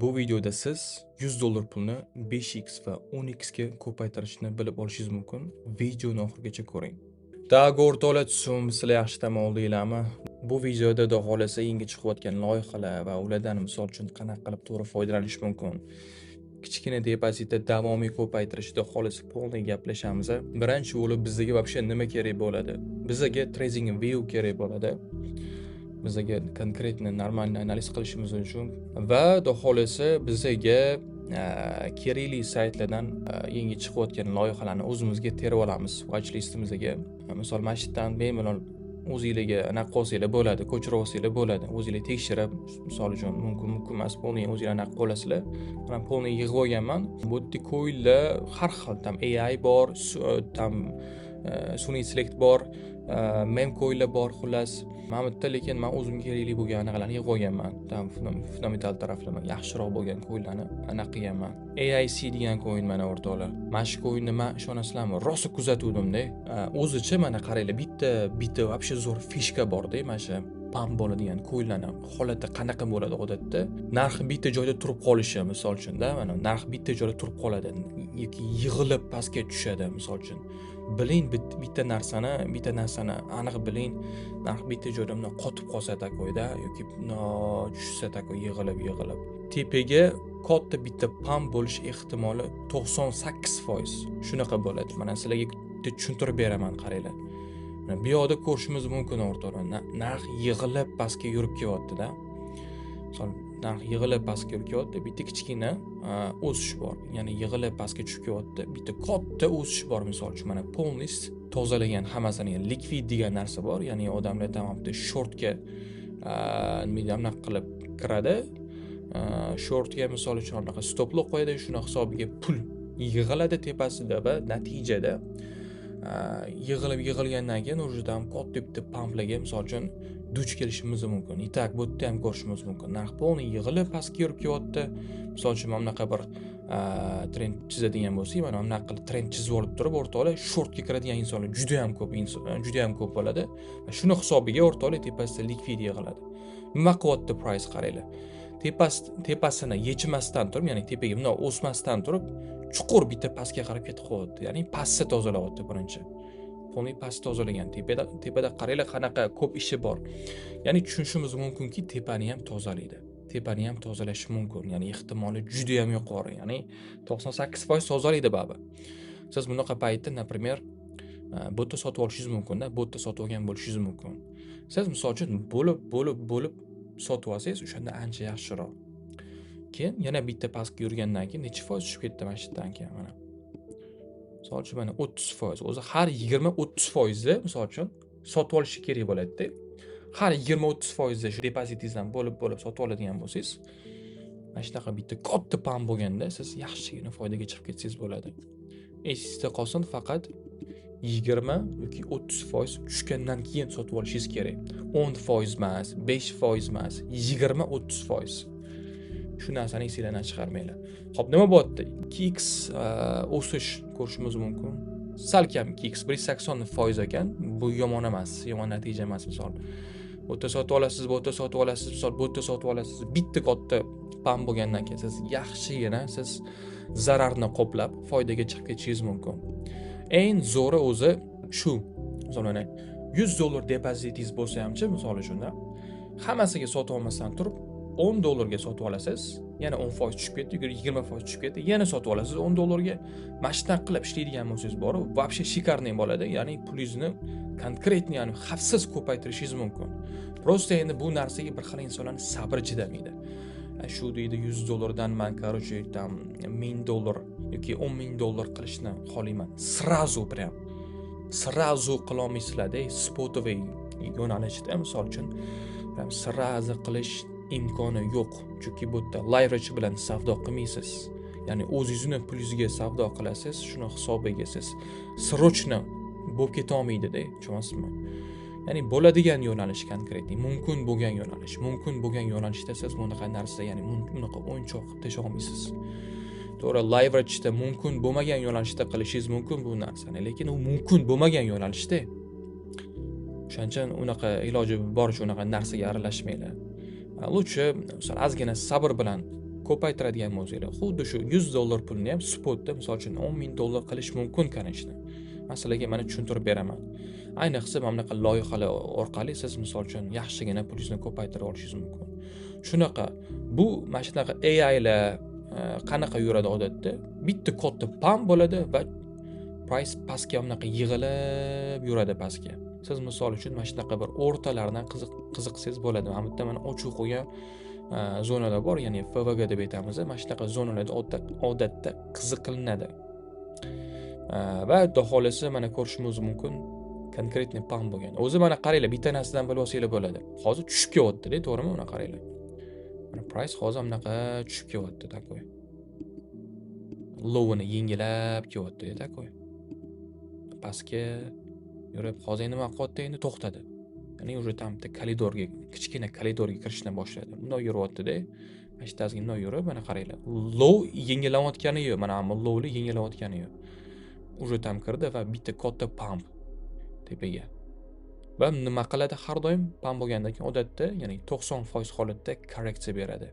Bu videoda siz $100 pulni 5x va 10x ga ko'paytirishni bilib olishingiz mumkin. Videoni oxirigacha ko'ring. Так, o'rtoqlar, tusum, sizlar yaxshi dam oldinglarmi? Bu videoda xudo xohlasa yangi chiqayotgan loyihalar va ulardan misol uchun qanaqa qilib to'g'ri foydalanish mumkin, kichkina depozitni davomiy ko'paytirish, xudo xohlasa полный gaplashamiz. Birinchi bo'lib bizga вообще nima kerak bo'ladi? Bizga Trading View kerak bo'ladi. Bizga конкретно нормальный analiz qilishimiz uchun va xudo xohlasa bizga kerakli saytlardan yangi chiqayotgan loyihalarni o'zimizga terib olamiz watchlistimizga. Misol, mana shu yerdan bemalol o'zinglarga anaqa qilsanglar bo'ladi, ko'chirib olsanglar bo'ladi, o'zinglar tekshirib, misol uchun, mumkin, mumkin emas, полный o'zinglar anaqa qilib olasizlar. Man полный yig'ib olganman. Bu yerda coinlar har xil, там AI bor, там sun'iy intellekt bor, meme coinlar bor, xullas. Mana bu yerda lekin man o'zimga kerakli bo'lgan anaqalarni yig'ib olganman. Там fundamental taraflama yaxshiroq bo'lgan coinlarni anaqa qilganman. AIC degan coin, mana, o'rtoqlar. Mana shu coinni man, ishonasizlarmi, rosa kuzatuvdimda. O'zicha, mana, qaranglar, bitta bitta вообще zo'r фишка borda. Mana shu pump bo'ladigan coinlarni holati qanaqa bo'ladi odatda? Narxi bitta joyda turib qolishi, misol uchun-da, mana, narx bitta joyda turib qoladi yoki yig'ilib pastga tushadi, misol uchun. Biling, bitta narsani aniq biling: narx bitta joyda bundoq qotib qolsa такой da yoki bundoq tushsa такой yig'ilib yig'ilib, tepaga katta bitta pump bo'lish ehtimoli 98%. Shunaqa bo'ladi. Mana, sizlarga bitta tushuntirib beraman, qaranglar. Mana bu yoqda ko'rishimiz mumkin, o'rtoqlar, narx yig'ilib pastga yurib kelyaptida. Misol, narx yig'ilib pastga yurib kelyapti, bitta kichkina o'sish bor, ya'ni yig'ilib pastga tushib kelyapti, bitta katta o'sish bor. Misol uchun, mana, полностью tozalagan hammasini, likvid degan narsa bor, ya'ni odamlar там bitta shortga, nima deydi, anaqa qilib kiradi, shortga, misol uchun, anaqa stop qo'yadi, shuni hisobiga pul yig'iladi tepasida va natijada yig'ilib yig'ilgandan keyin уже там katta bitta pumplarga, misol uchun, duch kelishimiz mumkin. И так bu yerda ham ko'rishimiz mumkin, narx полный yig'ilib pastga yurib kelyapti. Misol uchun, mana bunaqa bir trend chizadigan bo'lsak, mana bunaqa qilib trend chizib olib turib, o'rtoqlar, shortga kiradigan insonlar juda ham ko'p, juda ham ko'p bo'ladi va shuni hisobiga, o'rtoqlar, tepasida likvid yig'iladi. Nima qilyapti price? Qaranglar, tepasini yechmasdan turib, ya'ni tepaga bundoq o'smasdan turib, chuqur bitta pastga qarab ketib qolyapti, ya'ni pastni tozalayapti birinchi, полный past tozalagan. Tepada qaranglar, qanaqa ko'p ishi bor. Ya'ni tushunishimiz mumkinki, tepani ham tozalaydi, tepani ham tozalashi mumkin, ya'ni ehtimoli juda ham yuqori, ya'ni 98% tozalaydi baribir. Siz bunaqa paytda, например, bu yerda sotib olishingiz mumkinda, bu yerda sotib olgan bo'lishingiz mumkin. Siz, misol uchun, bo'lib bo'lib bo'lib sotib olsangiz, o'shanda ancha yaxshiroq. Keyin yana bitta pastga yurgandan keyin necha foiz tushib ketdi mana shu yerdan keyin? Mana, misol uchun, mana, 30%. O'zi har 20-30 foizni, misol uchun, sotib olishi kerak bo'ladida. Har 20-30 foizni shu depozitingizdan bo'lib bo'lib sotib oladigan bo'lsangiz, mana shunaqa bitta katta pump bo'lganda siz yaxshigina foydaga chiqib ketsangiz bo'ladi. Esingizda qolsin, faqat 20 yoki 30% tushgandan keyin sotib olishingiz kerak. 10% emas, 5% emas, 20-30%. Shu narsani esinglardan chiqarmanglar. Ho'p, nima bo'lyapti? 2x o'sish ko'rishimiz mumkin, salkam 2x, 180% ekan. Bu yomon emas, yomon natija emas. Misol, bu yerda sotib olasiz, bu yerda sotib olasiz, misol, bu yerda sotib olasiz, bitta katta pump bo'lgandan keyin siz yaxshigina siz zararni qoplab, foydaga chiqib ketishingiz mumkin. Eng zo'ri o'zi shu. Misol, mana, $100 depozitingiz bo'lsa hamchi, misol uchun, hammasiga sotib olmasdan turib, 10 dollarga sotib olasiz, yana 10% tushib ketdi, 20% tushib ketdi, yana sotib olasiz 10 dollarga. Mana shunaqa qilib ishlaydigan bo'lsangiz boru, вообще шикарный bo'ladi, ya'ni pulingizni конкретно, ya'ni xavfsiz ko'paytirishingiz mumkin. Просто endi bu narsaga bir xil insonlarni sabri chidamaydi. Shu deydi, 100 dollardan man, короче, там 1000 dollar yoki 10 000 dollar qilishni xohlayman сразу, прям сразу qilolmaysizlarda. Спотовый yo'nalishda, misol uchun, прям сразу qilish imkoni yo'q, chunki bu yerda leverage bilan savdo qilmaysiz, ya'ni o'zingizni pulingizga savdo qilasiz. Shuni hisobiga siz срочно bo'lib ketolmaydida, tushunyapsizmi? Ya'ni bo'ladigan yo'nalish, конкретный mumkin bo'lgan yo'nalish. Mumkin bo'lgan yo'nalishda siz bunaqa narsa, ya'ni bunaqa o'yinchoq qilib tashlay olmaysiz. To'g'ri, leverageda mumkin bo'lmagan yo'nalishda qilishingiz mumkin bu narsani, lekin u mumkin bo'lmagan yo'nalishda. O'shaning uchun unaqa, iloji boricha unaqa narsaga aralashmanglar. Лучше, misol, ozgina sabr bilan. Ko'paytiradigan bo'lsanglar, xuddi shu $100 pulni ham spotda misol uchun $10,000 qilish mumkin, конечно. Men sizlarga mana tushuntirib beraman. Ayniqsa mana bunaqa loyihalar orqali siz misol uchun yaxshigina pulingizni ko'paytira olishingiz mumkin. Shunaqa bu mana shunaqa AIlar qanaqa yuradi odatda? Bitta katta pump bo'ladi va price pastga bunaqa yig'ilib yuradi pastga. Siz misol uchun mana shunaqa bir o'rtalardan qiziqsangiz bo'ladi. Mana bu yerda mana ochiq qo'ygan zonalar bor, ya'ni FVG deb aytamiz. Mana shunaqa zonalarda odatda qiziqilinadi. Va xudo xolasa mana ko'rishimiz mumkin konkretniy pump bo'lgan. O'zi mana qaranglar, bitta narsadan bilib olsanglar bo'ladi. Hozir tushib kelyapti-da, to'g'rimi? Mana qaranglar. Mana price hozir bunaqa tushib kelyapti, takoy. Lowini yengilab kelyapti, takoy. Pastga yurib, hozir nima qilyapti? Endi to'xtadi. Ya'ni уже tam bitta koridorga, kichkina koridorga kirishni boshladi. Bundoq yuryapti-da. Mana shu tarzga bundoq yurib, mana qaranglar. Low yengilayotgani yo'q, mana bu lowli yengilayotgani yo'q. Уже tam kirdi va bitta katta pump tepaga. Va nima qiladi har doim pump bo'lgandan keyin odatda, ya'ni 90% holatda korreksiya beradi.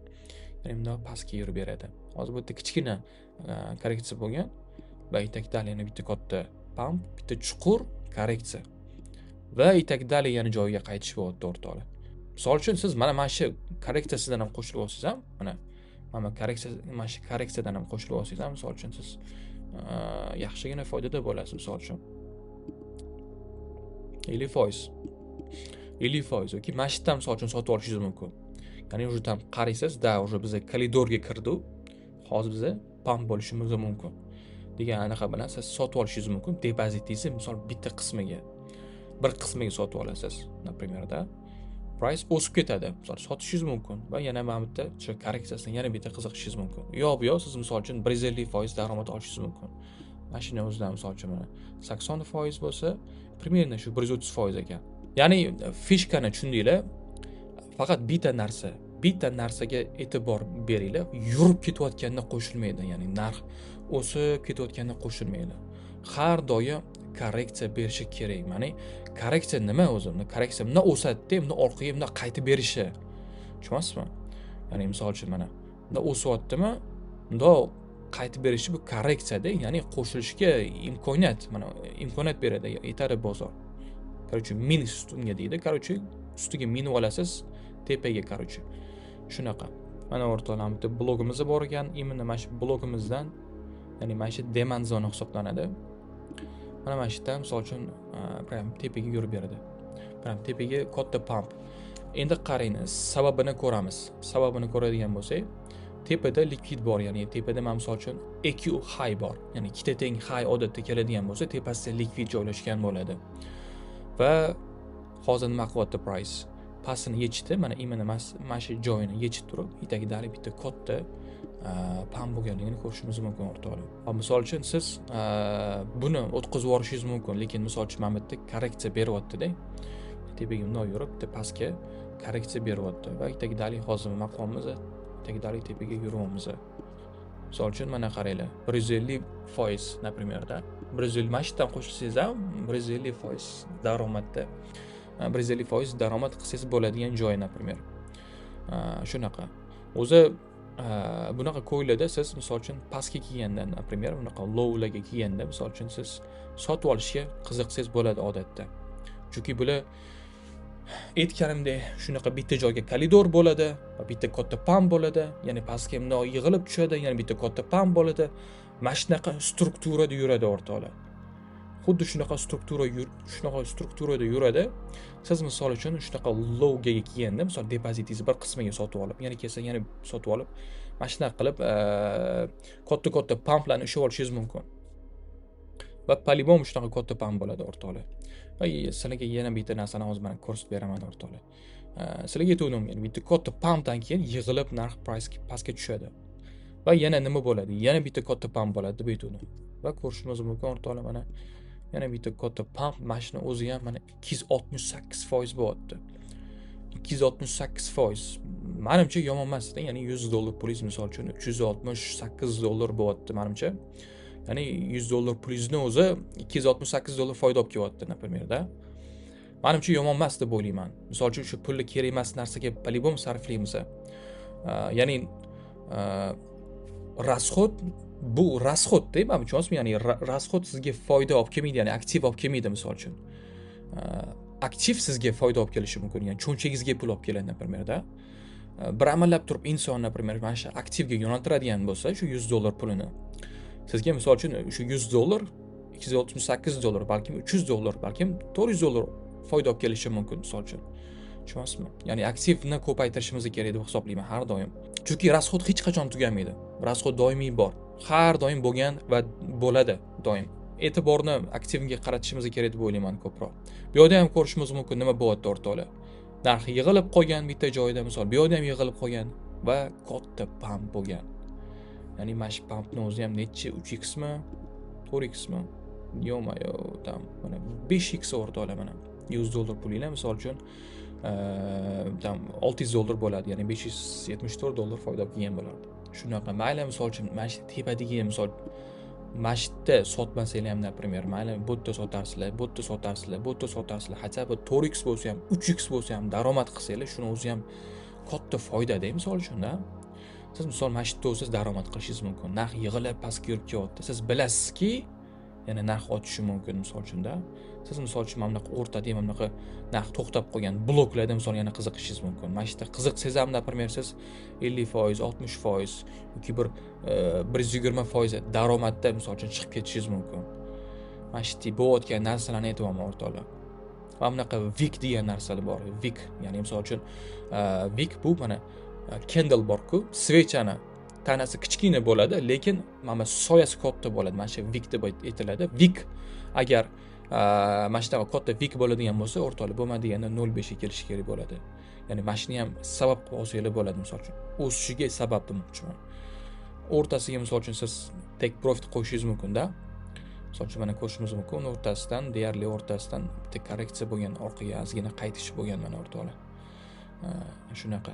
Ya'ni bundoq pastga yurib beradi. Hozir bu yerda kichkina korreksiya bo'lgan va itakdan yana bitta katta pump, bitta chuqur korreksiya. Va itakdali yana joyiga qaytish bo'lyapti o'rtoqlar. Misol uchun siz mana shu korreksiyasidan ham qo'shilib olsangiz ham, mana korreksiya, mana shu korreksiyadan ham qo'shilib olsangiz ham, misol uchun siz yaxshigina foydada bo'lasiz, misol uchun. 50%. 50% yoki mana shu yerdan misol uchun sotib olishingiz mumkin. Ya'ni уже tam qaraysiz, da уже biz koridorga kirdik. Hozir biz pump bo'lishimiz mumkin degan anaqa bilan siz sotib olishingiz mumkin. Depozitingizni misol bitta qismiga, bir qismiga sotib olasiz, например, da. Price o'sib ketadi. Misol sotishingiz mumkin va yana mana bu yerda o'sha korreksiyasidan yana bitta qiziqishingiz mumkin. Yo bu yoq siz misol uchun 150% daromad olishingiz mumkin. Mana shuni o'zidan misol uchun mana 80% bo'lsa, примерно shu 130% ekan. Ya'ni fishkani tushundinglar. Faqat bitta narsa, bitta narsaga e'tibor beringlar. Yurib ketayotganda qo'shilmaydi, ya'ni narx o'sib ketayotganda qo'shilmaydi. Har doim korreksiya berishi kerak. Ya'ni korreksiya nima o'zi? Korreksiya bundan o'sadi-da, bundan orqaga bundan qaytib berishi. Tushunyapsizmi? Ya'ni misol uchun mana bundan o'syaptimi, bundoq qaytib berishi bu korreksiyada, ya'ni qo'shilishga imkoniyat, mana imkoniyat beradi, yetadi bozor. Короче, min ustunga deydi. Короче, ustiga minib olasiz, tepaga, короче. Shunaqa. Mana o'rtoqlar, bitta blogimiz bor ekan, именно mana shu blogimizdan, ya'ni mana shu demand zona hisoblanadi. Mana shu yerdan misol uchun prям tepaga yurib beradi. Prям tepaga katta pump. Endi qarang, sababini ko'ramiz. Sababini ko'radigan bo'lsak, tepada likvid bor, ya'ni tepada mana misol uchun EQ high bor. Ya'ni ikkita teng high odatda keladigan bo'lsa, tepasida likvid joylashgan bo'ladi. Va hozir nima qilyapti price? Pastini yechdi, mana imенно mana shu joyini yechib turib, etagidagi bitta katta pump bo'lganligini ko'rishimiz mumkin o'rtoqlar. Misol uchun siz buni o'tkazib yuborishingiz mumkin, lekin misol uchun mana bu yerda korreksiya beryapti-da. Tepaga bundoq yurib, bitta pastga korreksiya beryapti va etagidagi hozir nima qilyapmiz? Etagidagi tepaga yuryapmiz. Misol uchun mana qaranglar, 150%, например, da. 150 mana shu yerdan qo'shilsangiz ham 150% daromadda, 150% daromad qilsangiz bo'ladigan joy, например. Shunaqa. O'zi bunaqa coinlarda siz misol uchun pastga kelganda, например, bunaqa lowlarga kelganda, misol uchun siz sotib olishga qiziqsangiz bo'ladi odatda. Chunki bular aytganimdek shunaqa bitta joyga koridor bo'ladi va bitta katta pump bo'ladi, ya'ni pastga bundoq yig'ilib tushadi, yana bitta katta pump bo'ladi. Mana shunaqa strukturada yuradi o'rtoqlar. Xuddi shunaqa struktura shunaqa strukturada yuradi. Siz misol uchun shunaqa lowga kelganda, misol depozitingizni bir qismiga sotib olib, yana kelsa yana sotib olib, mana shunaqa qilib katta-katta pumplarni ushlab olishingiz mumkin. Va по-любому shunaqa katta pump bo'ladi o'rtoqlar. Va sizlarga yana bitta narsani hozir mana ko'rsatib beraman o'rtoqlar. Sizlarga aytuvdim, ya'ni bitta katta pumpdan keyin yig'ilib narx price pastga tushadi. Va yana nima bo'ladi? Yana bitta katta pump bo'ladi deb aytuvdim. Va ko'rishimiz mumkin o'rtoqlar, mana yana bitta katta pump, mana shuni o'zi ham mana 268% bo'lyapti. 268%. Menimcha yomon emas-da, ya'ni $100 pulingiz misol uchun $368 bo'lyapti menimcha. Ya'ni $100 pulingizni o'zi $268 foyda olib kelyapti, например-da. Menimcha yomon emas deb o'ylayman. Misol uchun shu pulni kerak emas narsaga по-любому sarflaymiz. Ya'ni Расход bu расход-da, mana tushunasizmi? Ya'ni расход sizga foyda olib kelmaydi, ya'ni aktiv olib kelmaydi misol uchun. Aktiv sizga foyda olib kelishi mumkin, ya'ni cho'ntagingizga pul olib keladi, например-da. Bir amallab turib inson, например, mana shu aktivga yo'naltiradigan bo'lsa, shu $100 pulini sizga misol uchun shu $100 $268, balkim $300, balkim $400 foyda olib kelishi mumkin misol uchun. Tushunasizmi? Ya'ni aktivni ko'paytirishimiz kerak deb hisoblayman har doim. Chunki расход hech qachon tugamaydi. Расход doimiy bor. Har doim bo'lgan va bo'ladi doim. E'tiborni aktivga qaratishimiz kerak deb o'ylayman ko'proq. Bu yerda ham ko'rishimiz mumkin nima bo'lyapti o'rtoqlar. Narx yig'ilib qolgan bitta joyda, misol bu yerda ham yig'ilib qolgan va katta pump bo'lgan. Ya'ni mana shu pumpni o'zi ham nechi 3x mi, 4x mi? Yo'q, tam mana 5x o'rtoqlar mana. $100 pulinglar misol uchun tam $600 bo'ladi, ya'ni $574 foyda olib kelgan bo'lardi. Shunaqa mayli misol uchun mana shu tepadagi misol mana shu yerda sotmasanglar ham, например, mayli bu yerda sotarsizlar, bu yerda sotarsizlar, bu yerda sotarsizlar, хотя бы 4x bo'lsa ham, 3x bo'lsa ham daromad qilsanglar, shuni o'zi ham katta foyda-da misol uchun-da. Siz misol mana shu yerda o'zingiz daromad qilishingiz mumkin. Narx yig'ilib pastga yurib kelyapti. Siz bilasizki, yana narx oshishi mumkin misol uchun-da. Siz misol uchun mana bunaqa o'rtada mana bunaqa narx to'xtab qolgan bloklarda misol yana qiziqishingiz mumkin. Mana shu yerda qiziqsangiz ham, например, siz 50%, 60% yoki bir 120% daromadda misol uchun chiqib ketishingiz mumkin. Mana shu yerda bo'layotgan narsalarni aytyapman o'rtoqlar. Mana bunaqa wick degan narsalar bor. Wick, ya'ni misol uchun wick bu mana candle bor-ku, свеча ni tanasi kichkina bo'ladi, lekin mana soyasi katta bo'ladi. Mana shu wick deb aytiladi. Wick agar mana shunaqa katta wick bo'ladigan bo'lsa, o'rtoqlar, bo'lma deganda 0.5 ga kelishi kerak bo'ladi. Ya'ni mana shuni ham sabab qilib olsanglar bo'ladi misol uchun. O'sishiga sabab demoqchiman. O'rtasiga misol uchun siz take profit qo'yishingiz mumkin-da. Misol uchun mana ko'rishimiz mumkin, o'rtasidan, deyarli o'rtasidan bitta korreksiya bo'lgan, orqaga ozgina qaytish bo'lgan mana o'rtoqlar. Shunaqa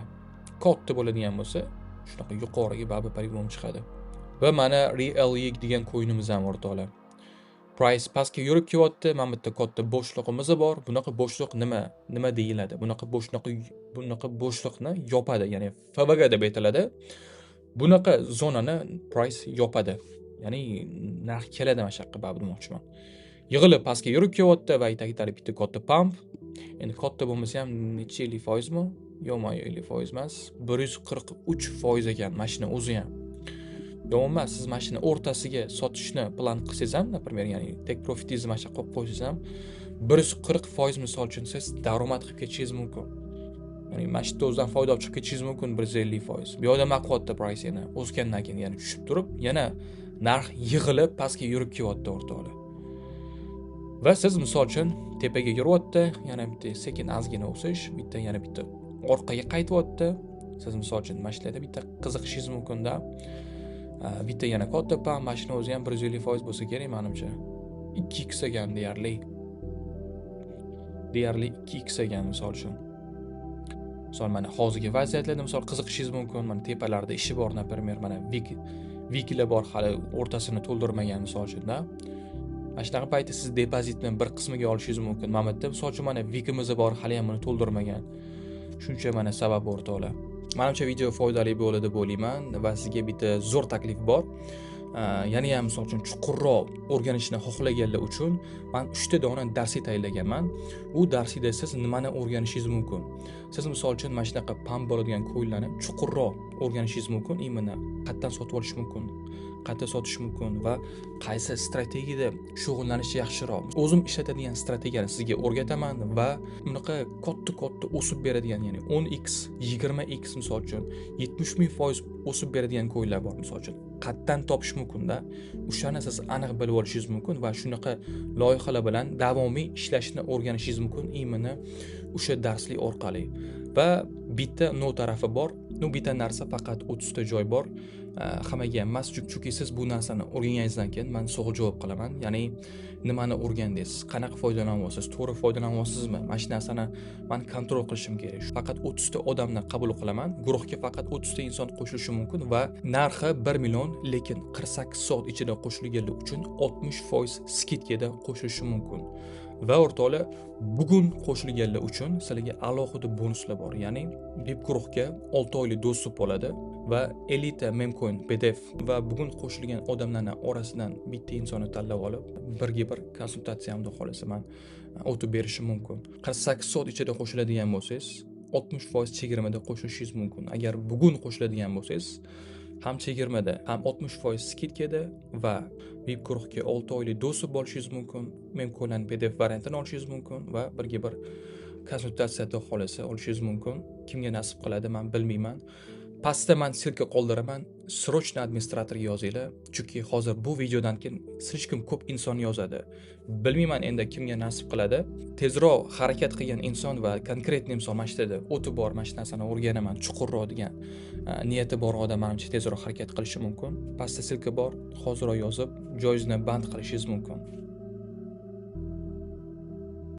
katta bo'ladigan bo'lsa, shunaqa yuqoriga baribir по-любому chiqadi. Va mana RLE degan coinimiz ham o'rtoqlar. Price pastga yurib kelyapti. Mana bu yerda katta bo'shliqimiz bor. Bunaqa bo'shliq nima? Nima deyiladi? Bunaqa bo'shliqni yopadi, ya'ni FVG deb aytiladi. Bunaqa zonani price yopadi. Ya'ni narx keladi mana shu yoqqa baribir demoqchiman. Yig'ilib pastga yurib kelyapti va aytaylik bitta katta pump. Endi katta bo'lmasa ham necha 50%mi? Yo'q, 50% emas, 143% ekan mashina o'zi ham. Yomon emas, siz mashina o'rtasiga sotishni plan qilsangiz ham, например, ya'ni take profitingizni mana shu yoqqa qo'yib qo'ysangiz ham 140% misol uchun siz daromad qilib ketishingiz mumkin. Ya'ni mana shu yerda o'zidan foyda olib chiqib ketishingiz mumkin 150%. Bu yerda nima qilyapti price yana o'sgandan keyin yana tushib turib, yana narx yig'ilib pastga yurib kelyapti o'rtoqlar. Va siz misol uchun tepaga yuryapti, yana bitta sekin ozgina o'sish, bitta yana bitta orqaga qaytyapti. Siz misol uchun mana shularda bitta qiziqishingiz mumkin-da. Bitta yana katta pam, mashina o'zi ham 150% bo'lsa kerak menimcha. 2x ekan deyarli. Deyarli 2x ekan misol uchun. Misol mana hozirgi vaziyatlarda misol qiziqishingiz mumkin. Mana tepalarda ishi bor, например, mana viklar bor, hali o'rtasini to'ldirmagan misol uchun-da. Mana shunaqa paytda siz depozitni bir qismiga olishingiz mumkin. Mana bu yerda misol uchun mana vikimiz bor, hali ham buni to'ldirmagan. Shuncha mana sabab o'rtoqlar. Menimcha video foydali bo'ladi deb o'ylayman va sizga bitta zo'r taklif bor. Yana ham misol uchun chuqurroq o'rganishni xohlaganlar uchun men 3 ta dona darslik tayyorlaganman. U darslikda siz nimani o'rganishingiz mumkin? Siz misol uchun mana shunaqa pump bo'ladigan coinlarni chuqurroq o'rganishingiz mumkin, imенно qayerdan sotib olish mumkin, qayerda sotish mumkin va qaysi strategiyada shug'ullanish yaxshiroq. O'zim ishlatadigan strategiyani sizga o'rgataman va bunaqa katta-katta o'sib beradigan, ya'ni 10x, 20x misol uchun 70,000% o'sib beradigan coinlar bor misol uchun. Qayerdan topish mumkin-da? O'shani siz aniq bilib olishingiz mumkin va shunaqa loyihalar bilan davomiy ishlashni o'rganishingiz mumkin imенно o'sha darslik orqali. Va bitta no tarafi bor. No bitta narsa faqat 30 ta joy bor. Hammaga ham emas, chunki siz bu narsani o'rganganingizdan keyin men savol javob qilaman. Ya'ni nimani o'rgandingiz, qanaqa foydalanyapsiz, to'g'ri foydalanyapsizmi? Mana shu narsani men kontrol qilishim kerak. Faqat 30 ta odamni qabul qilaman. Guruhga faqat 30 ta inson qo'shilishi mumkin va narxi 1 million, lekin 48 soat ichida qo'shilganlar uchun 60% skidkada qo'shilishi mumkin. Va o'rtoqlar, bugun qo'shilganlar uchun sizlarga alohida bonuslar bor. Ya'ni VIP guruhga 6 oylik доступ bo'ladi va elita memcoin PDF va bugun qo'shilgan odamlarning orasidan bitta insonni tanlab olib, birga bir konsultatsiya xudo xohlasa man o'tib berishim mumkin. 48 soat ichida qo'shiladigan bo'lsangiz, 60% chegirmada qo'shilishingiz mumkin. Agar bugun qo'shiladigan bo'lsangiz, ham chegirmada, ham 60% скидка da va VIP guruhga 6 oylik доступ olishingiz mumkin. Memcoinlarning PDF variantini olishingiz mumkin va birga bir konsultatsiya xudo xohlasa olishingiz mumkin. Kimga nasib qiladi, men bilmayman. Pastda man ссылка qoldiraman. Срочно administratorga yozinglar, chunki hozir bu videodan keyin слишком ko'p inson yozadi. Bilmayman endi kimga nasib qiladi. Tezroq harakat qilgan inson va конкретный misol mana shu yerda o'ti bor, mana shu narsani o'rganaman chuqurroq degan niyati bor odam manimcha tezroq harakat qilishi mumkin. Pastda ссылка bor, hozirroq yozib, joyingizni band qilishingiz mumkin.